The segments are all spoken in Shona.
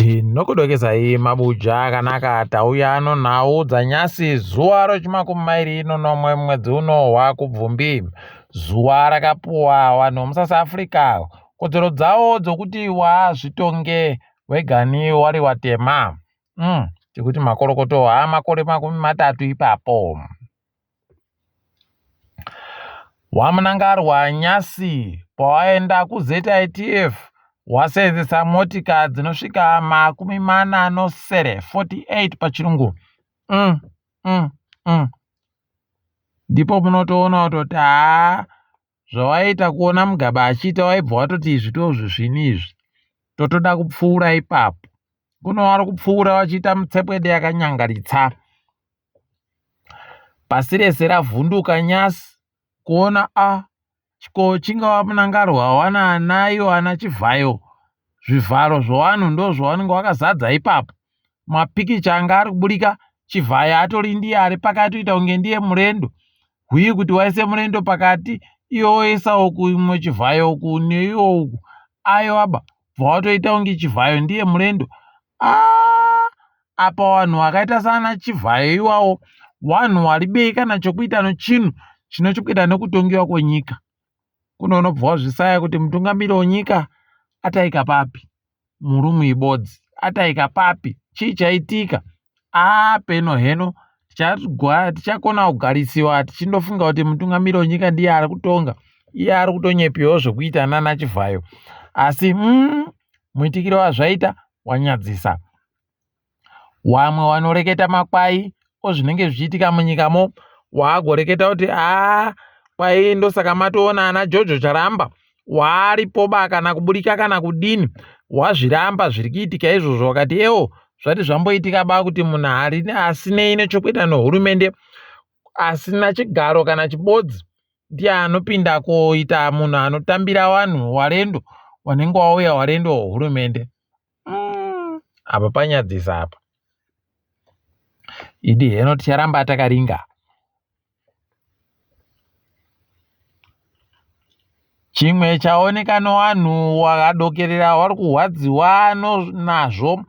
Tinokudokesai mabuja akanaka tauya nonhau dzanyasi zuva rechimakumi mairi nonomwe mwedzi uno waKubvumbi. Zuva rakapuwa vanhu vemuSouth Africa kodzero dzavo dzokuti wazvitonge wegani wari watema. Tikuti makorokoto aamakore 30 ipapo. WaMnangarwa nyasi pawaenda kuZITF waseenzesa motika dzinosvika 47 48 pachirungu. Ndipo munotoona kutoti haa zvawaiita kuona Mugabe achiita waibva watoti izvi tozvisvini izvi totoda kupfuura ipapo. Kuno vari kupfuura vachiita mitsepwede yakanyangaritsa. Pasi rese ravhunduka nyasi kuona a ko chingava Mnangarwa wana ana iwo ana Chivhayo zvivharo zvevanhu ndozvavanenge vakazadza ipapo mapikicha anga ari kuburika Chivhayo atori ndiye ari pakati kuita kunge ndiye murendo hwii kuti waise murendo pakati iwe woisa uku imwe Chivhayo uku neiwo uku aiwa ba bva watoita kunge Chivhayo ndiye murendo ah apa vanhu vakaita sana Chivhayo iwawo vanhu waribei kana chokuita nochinhu chino chokuita nekutongiwa kwenyika kuno unobva wazvisaya kuti mutungamiri wenyika ataika papi murumu ibodzi ataika papi chii chaitika aa peno heno tichakona kugarisiwa tichindofunga kuti mutungamiri wenyika ndiye ari kutonga iye ari kutonyepiwawo zvekuita nana Chivhayo asi muitikiro wazvaita wanyadzisa. Wamwe wanoreketa makwai ozvinenge zvichiitika munyikamo waagoreketa kuti aa kwai ndosaka matoona ana Jojo Charamba waaripo ba kana kuburika kana kudini wazviramba zviri kuitika izvozvo wakati ewo zvati zvamboitika ba kuti munhu ari asinei nechokuita nehurumende asina chigaro kana chibodzi ndiye anopinda koita munhu anotambira vanhu warendo wanenge wauya warendo hurumende apa panyadzisa apa idi heno ticharamba takaringa chimwe chaoneka nowanhu wakadokerera wari kurwadziwa nazvo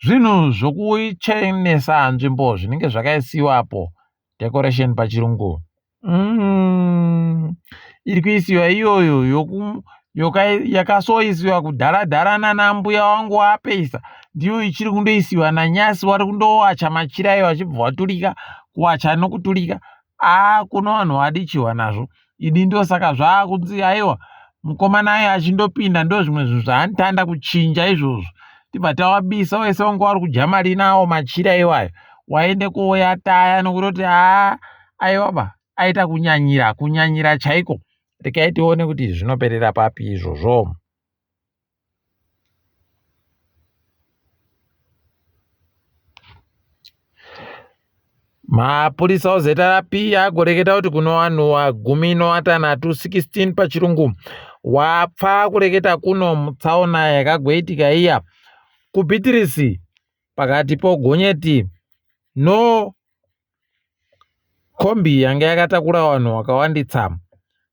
zvinhu zvokuchenesa nzvimbo zvinenge zvakaisiwapo decoration pachirungu iri kuisiwa iyoyo yakasoisiwa kudhara dhara nana mbuya wangu wapeisa ndiyo ichiri kundoisiwa nanyasi wari kundowacha machira ayo achibva waturika kuwacha nokuturika aa kuno vanhu vadichiwa nazvo idi ndosaka zvaakunzi aiwa mukomana ayo achindopinda ndozvimwe zvinhu zvaanotanda kuchinja izvozvo tibva tawabisa wese wanga wari kudya mari nawo machira iwayo waende koyataya nokutoti haa aiwa ba aita kunyanyira kunyanyira chaiko rekai tione kuti zvinoperera papi izvozvo. Mapurisa oZRP agoreketa kuti kuno vanhu vagumi novatanhatu 16 pachirungu wapfa kureketa kuno mutsaona yakagoitika iya kuBhitirisi pakati poGonyeti no Kombi yanga yakatakura vanhu vakawanditsa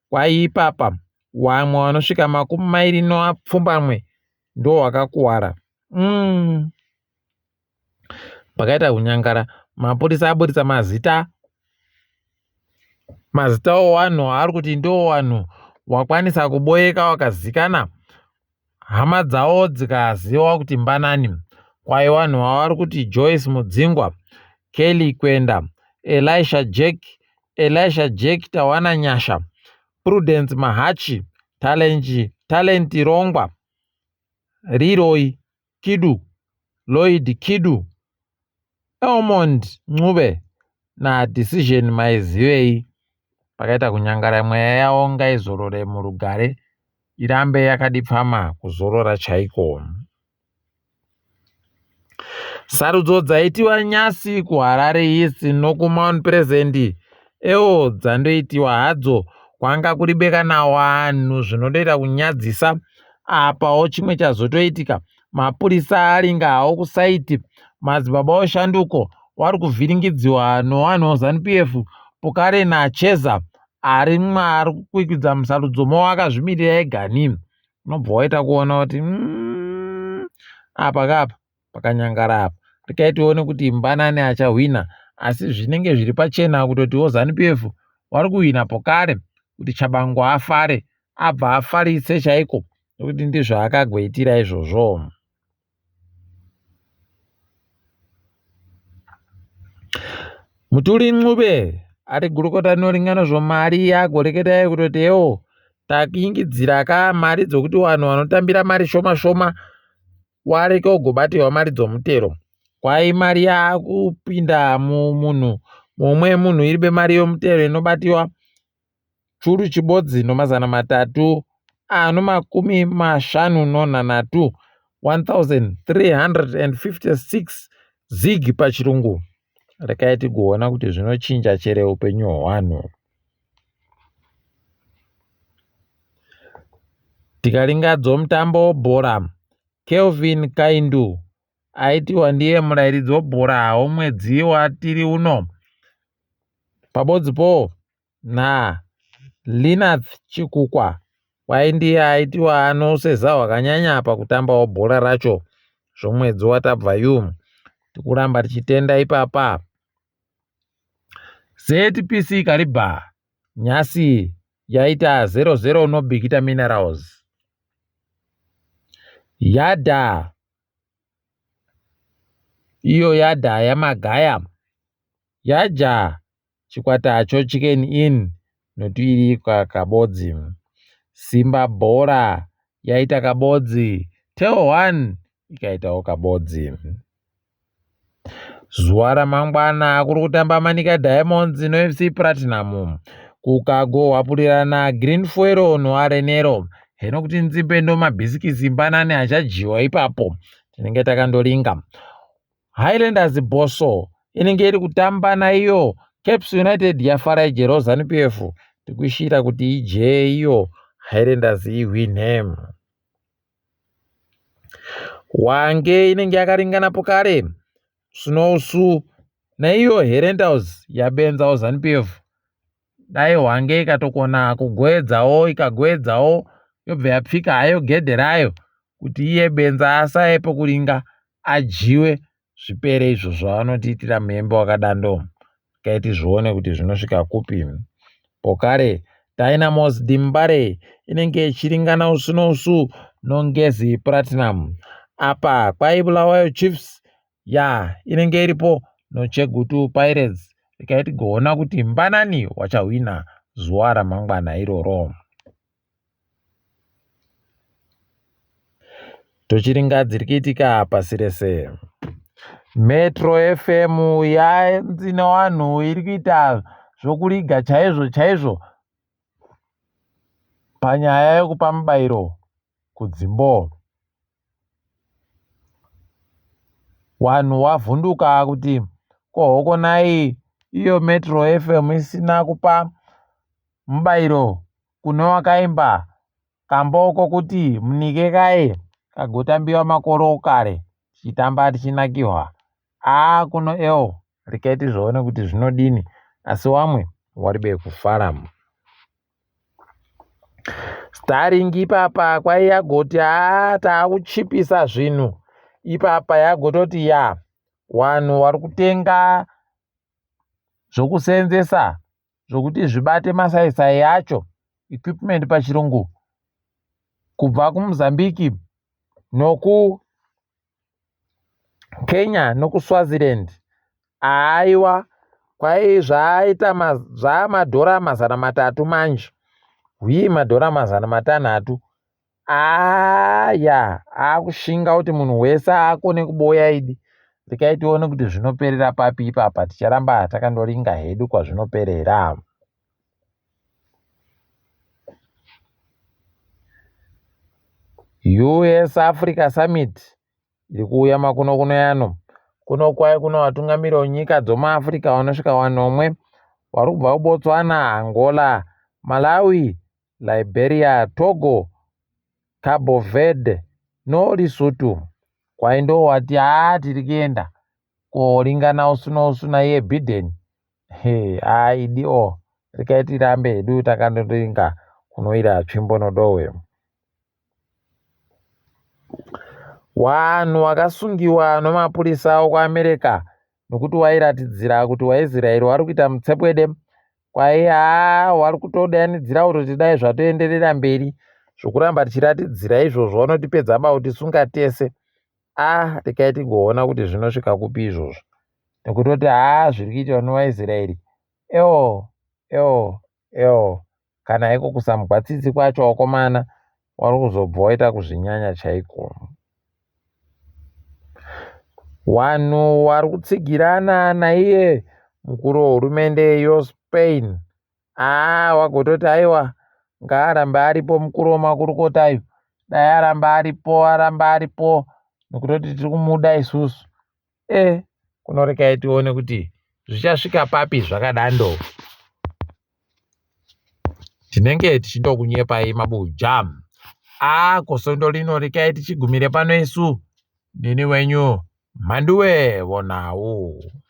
kwaiipapa vamwe vanosvika 27 ndovakakuwara. Pakaita kunyangara mapurisa aburitsa mazita mazita owanhu aari kuti ndowanhu wakwanisa kuboeka wakazikana hama dzawo dzikaziva kuti mbanani kwai wanhu wavari kuti Joyce Mudzingwa, Kelly Kwenda, Elisha Jack, Elisha Jack Tawana Nyasha, Prudence Mahachi, Talent, Talent Rongwa, Leroy Kidu, Lloyd Kidu, Elmond Ncube naDecision Maizivei. Pakaita kunyangara mweya yavo ngaizorore murugare irambe yakadipfama kuzorora chaiko. Sarudzo dzaitiwa nyasi kuHarare East nokuMount Pleasant ewo dzandoitiwa hadzo kwanga kuri beka nawanhu zvinondoita kunyadzisa apawo chimwe chazotoitika mapurisa aringa hawo kusaiti madzibaba oshanduko wari kuvhiringidziwa nowanhu wozanu pf pokare nacheza ari mwaari kukwikwidza musarudzo mo akazvimirira ega ni unobva waita kuona kuti. Apa kapa pakanyangara apa. Rekai tione kuti mbanani achahwina asi zvinenge zviri pachena kutotiwo Zanu PF wari kuhwina pokare kuti Tshabangu afare abva afarise chaiko nekuti ndizvo akagoitira izvozvo. Mutuli Ncube ari gurukota rinoringana zvomari yagoreketa kutoti ewo takingidzira ka mari dzokuti vanhu vanotambira mari shoma shoma wareke ugobatirwa mari dzomutero kwai mari yaakupinda mumunhu mumwe munhu iri bemari yomutero inobatiwa churu chibodzi nomazana matatu ano makumi mashanu nonhanhatu 1356 zig pachirungu rekai tigoona kuti zvinochinja chere upenyu hwevanhu tikaringadzo mutambo webhora Kelvin Kaindu aitiwa ndiye murairidzi webhora womwedzi watiri uno pabodzi po naLeonard Chikukwa kwai ndiye aitiwa anoseza hwakanyanya pakutambawo bhora racho zvomwedzi watabva yu tikuramba tichitenda ipapa ZPC Kariba nyasi yaita 00 noBikita Minerals yadha iyo yadha yamagaya yaja chikwata choChicken Inn notuiri kakabodzi Simba Bhora yaita kabodzi Tel 1 ikaitawo kabodzi Zuva ramangwana kuri kutamba Manica Diamonds noFC Platinum kukagohwapurirana Green Fuel noArenero heno kuti nzimbe ndomabhisikisi mbanani achadyiwa ipapo tinenge takandoringa Highlanders Bosso inenge iri kutamba naiyo Caps United yafara ijero Zanu PF tikushira kuti ijee iyo Highlanders ihwinhe Hwange inenge yakaringana kare Snowsu naiyo Herentals yabenzawo Zanu PF dai Hwange ikatokona kugoedzawo ikagoedzawo yobva yapfika hayo gedhe rayo kuti iye benza asaye pekuringa adyiwe zvipere izvozvo vanotiitira muhembe wakadando regai tizvione kuti zvinosvika kupi pokare Dynamos Dembare inenge ichiringana usu nousu noNgezi Platinum apa kwaiBulawayo Chiefs ya inenge iripo noChegutu Pirates regai tigoona kuti mbanani wachahwina zuva ramangwana iroro tochiringa dziri kuitika pasi rese Metro FM yanzi nevanhu iri kuita zvokuriga chaizvo chaizvo panyaya yekupa mubayiro kudzimbo vanhu wavhunduka kuti kohokonai iyo Metro FM isina kupa mubayiro kune wakaimba kambo kokuti munike kaye kagotambiwa makore okare tichitamba tichinakirwa aa kuno ewo regai tizvione kuti zvinodini asi wamwe waribe kufara Starlink ipapa kwaiyagoti haa taakuchipisa zvinhu ipapa yagototi ya vanhu vari kutenga zvokuseenzesa zvokuti zvibate masaisai acho equipment pachirungu kubva kuMozambique noku Kenya nokuSwaziland aiwa kwai zvaaita zvaamadhora 300 manje hwii madhora 600 aya akushinga kuti munhu wese akone kuboya idi regai tione kuti zvinoperera papi ipapa ticharamba takandoringa hedu kwazvinoperera US Africa Summit iri kuuya makuno kuno yano kuno kwai kuno vatungamiri venyika dzomuAfrica vanosvika vanomwe vari kubva kuBotswana, Angola, Malawi, Liberia, Togo, Cabo Verde noLesotho kwai ndowati haa tiri kuenda koringana usu nousu naiye Biden he haa idi o regai tirambe hedu takandoringa kunoira tsvimbo nodohwe. Wanhu wakasungiwa nomapurisa okuAmerica nokuti wairatidzira kuti waIsraeri wari kuita mutsepwede kwai haa wari kutodanidzira kutoti dai zvatoenderera mberi zvokuramba tichiratidzira izvozvo vanotipedza ba kutisunga tese. Ah regai tigoona kuti zvinosvika kupi izvozvo nekutoti haa zviri kuitwa nevaIsraeri ewo ewo ewo kana iko kusamugwa tsitsi kwacho wakomana wari kuzobva waita kuzvinyanya chaiko. Wanhu wari kutsigirana naiye mukuru wehurumende yoSpain aa wagototi aiwa ngaarambe aripo mukuru wemakurukota ayo dai aramba aripo aramba aripo nekutoti tiri kumuda isusu e kunorekai tione kuti zvichasvika papi zvakadando tinenge tichindokunyepai mabuja aa kosondo lino rekai tichigumire pano isu nini wenyu mhanduwe vonhau.